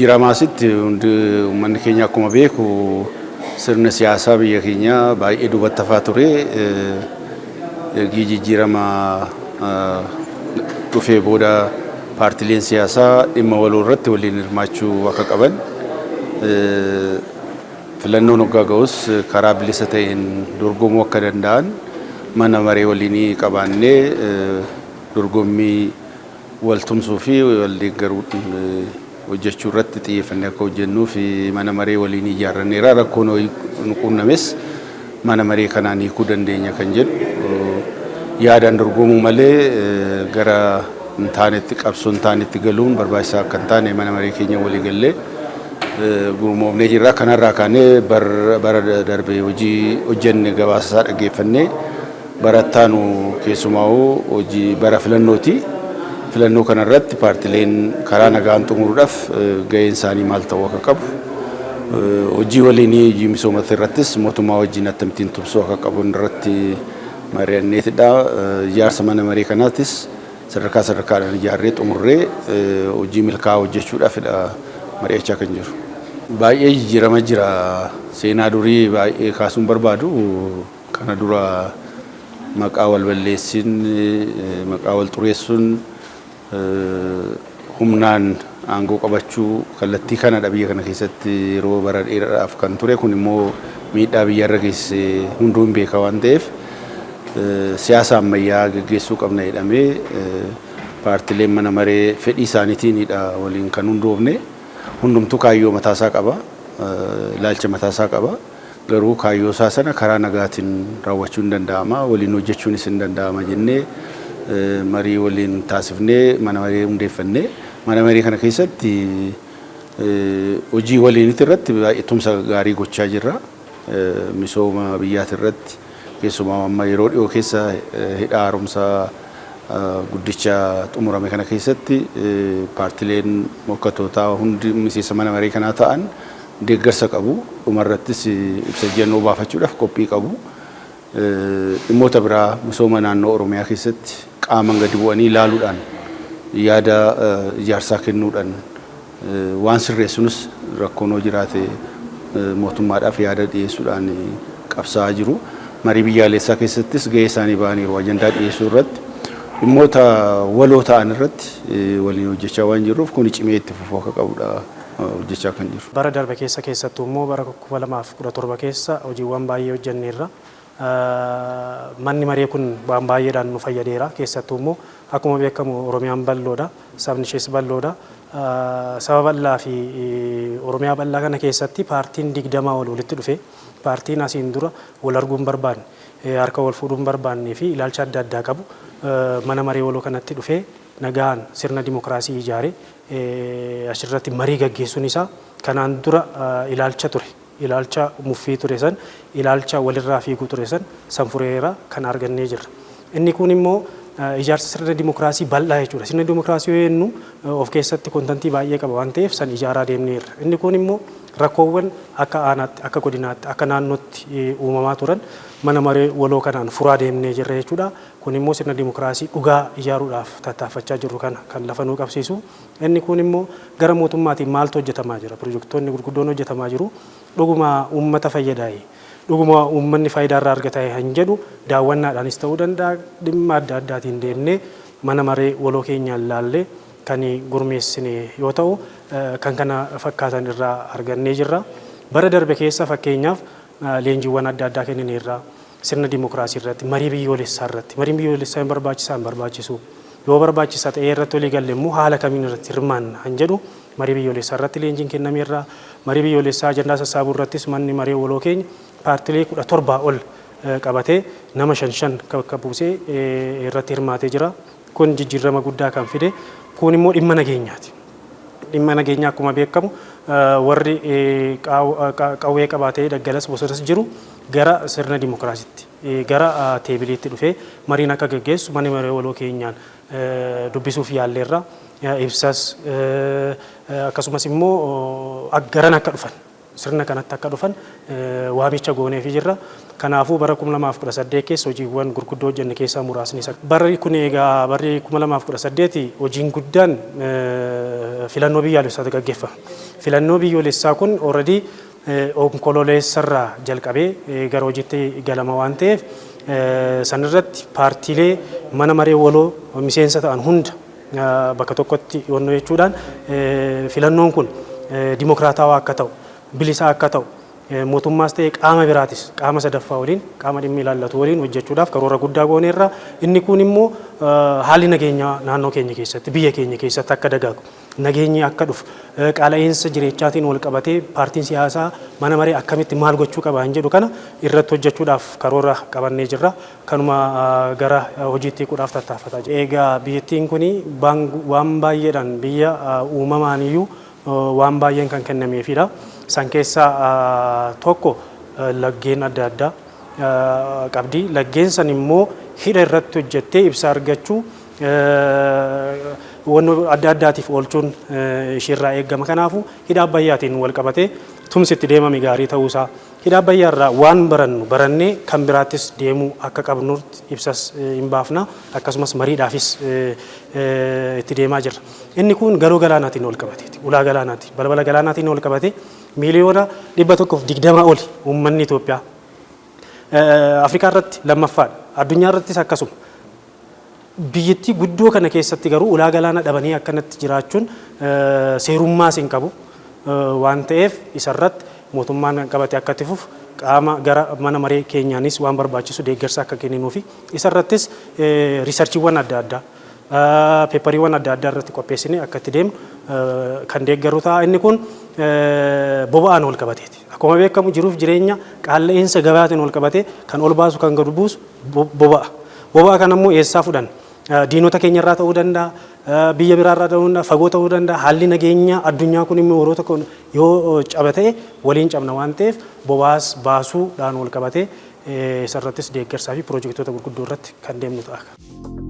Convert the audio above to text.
Jijjiiramaasitti hundi uummanni keenya akkuma beeku sirni siyaasaa biyya keenyaa baay'ee duubatti hafaa ture. Ergii jijjiirama dhufee booda paartileen siyaasaa dhimma waloo irratti waliin hirmaachuu akka qaban, filannoon hoggaa ga'us karaa bilisa ta'een dorgomuu akka danda'an mana maree waliinii qabaannee dorgommii wal tumsuu fi wal deeggaruu hojjechuu irratti xiyyeeffannee akka hojjennuu fi mana maree waliin ijaarranneera. Rakkoon nu quunnames mana maree kanaan hiikuu dandeenya kan jedhu, yaadaan dorgomuu malee gara hin taanetti, qabsoo hin taanetti galuun barbaachisaa akka hin taane mana maree keenya walii gallee gurmoofnee jirra. Kanarraa kaanee bara darbe hojii hojjenne gabaasasaa dhaggeeffannee barattaanu keessumaa'uu hojii bara filannooti. Filannoo kanarratti paartileen karaa nagaan xumuruudhaaf gaheen isaanii maal ta'uu akka qabu, hojii waliinii, hojii misooma irrattis mootummaa wajjin akkamittiin tumsuu akka qabu irratti mari'anneetidha. Ijaarsa mana maree kanaatis sadarkaa sadarkaadhaan ijaarree xumurree hojii milkaa'aa hojjechuudhaafidha mari'achaa kan jiru. Baay'ee jijjiirama jira. Seenaa durii baay'ee kaasuun barbaadu. Kana dura maqaa wal balleessin, maqaa wal xureessuun, humnaan aangoo qabachuu kallattii kanadha biyya kana keessatti yeroo bara dheeraadhaaf kan ture. Kun immoo miidhaa biyyarra geessise hunduu hin beeka waan ta'eef, siyaasa ammayyaa geggeessuu qabna jedhamee paartileen mana maree fedhii isaaniitiinidha waliin kan hundoofne. Hundumtuu kaayyoo mataasaa qaba, ilaalcha mataasaa qaba. Garuu kaayyoo isaa sana karaa nagaatiin raawwachuun danda'ama, waliin hojjechuunis hin danda'ama jennee marii waliin taasifnee mana maree hundeeffannee, mana maree kana keessatti hojii waliiniti irratti baay'ee tumsa gaarii gochaa jirra. Misooma biyyaati irratti keessumaa amma yeroo dhiyoo keessa hidha haaromsaa guddicha xumurame kana keessatti paartileen morkattootaa hundi miseensa mana maree kanaa ta'an deeggarsa qabu. Dhumarrattis ibsa ejjennoo baafachuudhaaf qophii qabu. Dhimmoota biraa misooma naannoo Oromiyaa keessatti qaaman gadi bu'anii ilaaluudhaan, yaada ijaarsaa kennuudhaan, waan sirreessunis rakkoon hoo jiraate mootummaadhaaf yaada dhiyeessuudhaan qabsaa'aa jiru. Marii biyyaalessaa keessattis gahee isaanii ba'aniiru ajandaa dhiyeessuu irratti. Dhimmoota waloo ta'an irratti waliin hojjechaa waan jirruuf, kun cimee itti fufuu akka qabudha hojjechaa kan jiru. Bara darbe keessa, keessattuu immoo bara 2017 keessa hojiiwwan baay'ee hojjenneerra. Manni maree kun waan baay'eedhaan nu fayyadeera. Keessattuu immoo akkuma beekamu Oromiyaan bal'oodha. Sabni ishees bal'oodha. Saba bal'aa fi Oromiyaa bal'aa kana keessatti paartiin 20 ol walitti dhufe, paartiin asiin dura wal arguu hin barbaanne, harka wal fuudhuu hin barbaannee fi ilaalcha adda addaa qabu mana maree waloo kanatti dhufee nagaan sirna dimokiraasii ijaare asirratti marii gaggeessuun isaa kanaan dura ilaalcha ture, ilaalcha muffii ture san, ilaalcha walirraa fiiguu ture san fureera kan argannee jirra. Inni kun immoo ijaarsa sirna dimokiraasii bal'aa jechuudha. Sirna dimokiraasii yoo jennu of keessatti contentii baay'ee qaba waan ta'eef san ijaaraa deemneerra. Inni kun immoo rakkoowwan akka aanaatti, akka godinaatti, akka naannootti uumamaa turan mana maree waloo kanaan furaa deemnee jirra jechuudha. Kun immoo sirna dimokiraasii dhugaa ijaaruudhaaf tattaaffachaa jirru kana kan lafa nuu qabsiisu. Inni kun immoo gara mootummaatiin maaltu hojjetamaa jira? Pirojektoonni gurguddoon hojjetamaa jiru. Dhuguma uummata fayyadaayi? Dhuguma uummanni faayidaa irraa argata kan jedhu daawwannaadhaanis ta'uu danda'a, dhimma adda addaatiin deemnee mana maree waloo keenyaan laallee kan gurmeessine yoo ta'u, kan kana fakkaatan irraa argannee jirra. Bara darbe keessa fakkeenyaaf leenjiiwwan adda addaa kennineerra. Sirna dimokiraasii irratti, marii biyyoolessaa irratti, mariin biyyoolessaa hin barbaachisaa hin barbaachisu? Yoo barbaachisaa ta'ee irratti walii galle immoo haala kamiin irratti hirmaanna kan jedhu marii biyyoolessaa irratti leenjiin kennameerra. Marii biyyoolessaa ajandaa sassaabuu irrattis manni maree waloo keenya paartilee 17 ol qabatee nama shan shan bakka buusee irratti hirmaatee jira. Kun jijjiirama guddaa kan fide. Kun immoo dhimma nageenyaati. Dhimma nageenyaa akkuma beekamu warri qawwee qabaatee daggalas bosonas jiru gara sirna dimokiraasiitti, gara tableiitti dhufee mariin akka gaggeessu manni maree waloo keenyaan dubbisuuf yaalleerra. Ibsas akkasumas immoo garan akka dhufan, sirna kanatti akka dhufan waamicha gooneefii jirra. Kanaafuu bara 2018 keessa hojiiwwan gurguddoo hojjenne keessaa muraasni isa. Barri kun egaa barri 2018 hojiin guddaan filannoo biyyaalessaatu gaggeeffama. Filannoo biyyoolessaa kun already Onkololeessarraa jalqabee gara hojiitti galama waan ta'eef, sanirratti paartiilee mana maree waloo miseensa ta'an hunda bakka tokkotti yoonnoo jechuudhaan, filannoon kun dimokiraatawaa akka ta'u, bilisa akka ta'u, mootummaas ta'e qaama biraatis qaama sadaffaa waliin, qaama dhimmi ilaallatu waliin hojjechuudhaaf karoora guddaa gooneerra. Inni kun immoo haalli nageenyaa naannoo keenya keessatti, biyya keenya keessatti akka dagaagu, nageenyi akka dhufu, qaala'iinsa jireenyaatiin wal qabatee paartiin siyaasaa mana maree akkamitti maal gochuu qaba hin jedhu kana irratti hojjechuudhaaf karoora qabannee jirra. Kanuma gara hojiitti hiikuudhaaf tattaafataa jira. Egaa biyyattiin kun waan baay'eedhaan biyya uumamaan iyyuu waan baay'een kan kennameefidha. San keessaa tokko laggeen adda addaa qabdi. Laggeen san immoo hidha irratti hojjettee ibsaa argachuu, wanno adda addaatiif oolchuun isheerraa eegama. Kanaafuu hidha Abbayyaatiin wal qabatee tumsi itti deemame gaarii ta'uusaa, hidha Abbayyaarraa waan barannu barannee kan biraattis deemuu akka qabnutti ibsas hin baafna, akkasumas mariidhaafis itti deemaa jirra. Inni kun galoo galaanaatiin wal qabateeti. Ulaa galaanaati. Balbala galaanaatiin wal qabate 120,000,000 oli uummanni Itoophiyaa. Afrikaa irratti lammaffaadha. Addunyaa irrattis akkasuma. Biyyattii guddoo kana keessatti garuu ulaa galaana dhabanii akkanatti jiraachuun seerummaas hin qabu waan ta'eef, isarratti mootummaan kan qabate akka itti fufu, qaama gara mana maree keenyaanis waan barbaachisu deeggarsa akka kenninuu fi isarrattis researchiiwwan adda addaa, paperiiwwan adda addaa irratti qopheessinee akka itti deemnu kan deeggaru ta'a. Inni kun boba'aan wal qabateeti. Akkuma beekamu jiruuf jireenya qaala'insa gabaatiin wal qabatee kan ol baasu, kan gad buusu boba'a. Boba'a kana immoo eessaa fudhan? Diinota keenya irraa ta'uu danda'a, biyya biraa irraa ta'uu danda'a, fagoo ta'uu danda'a. Haalli nageenya addunyaa kun immoo yeroo tokko yoo caba ta'e waliin cabna waan ta'eef, boba'aas baasuudhaan wal qabatee isarrattis deeggarsaa fi piroojektota gurguddoo irratti kan deemnu ta'a.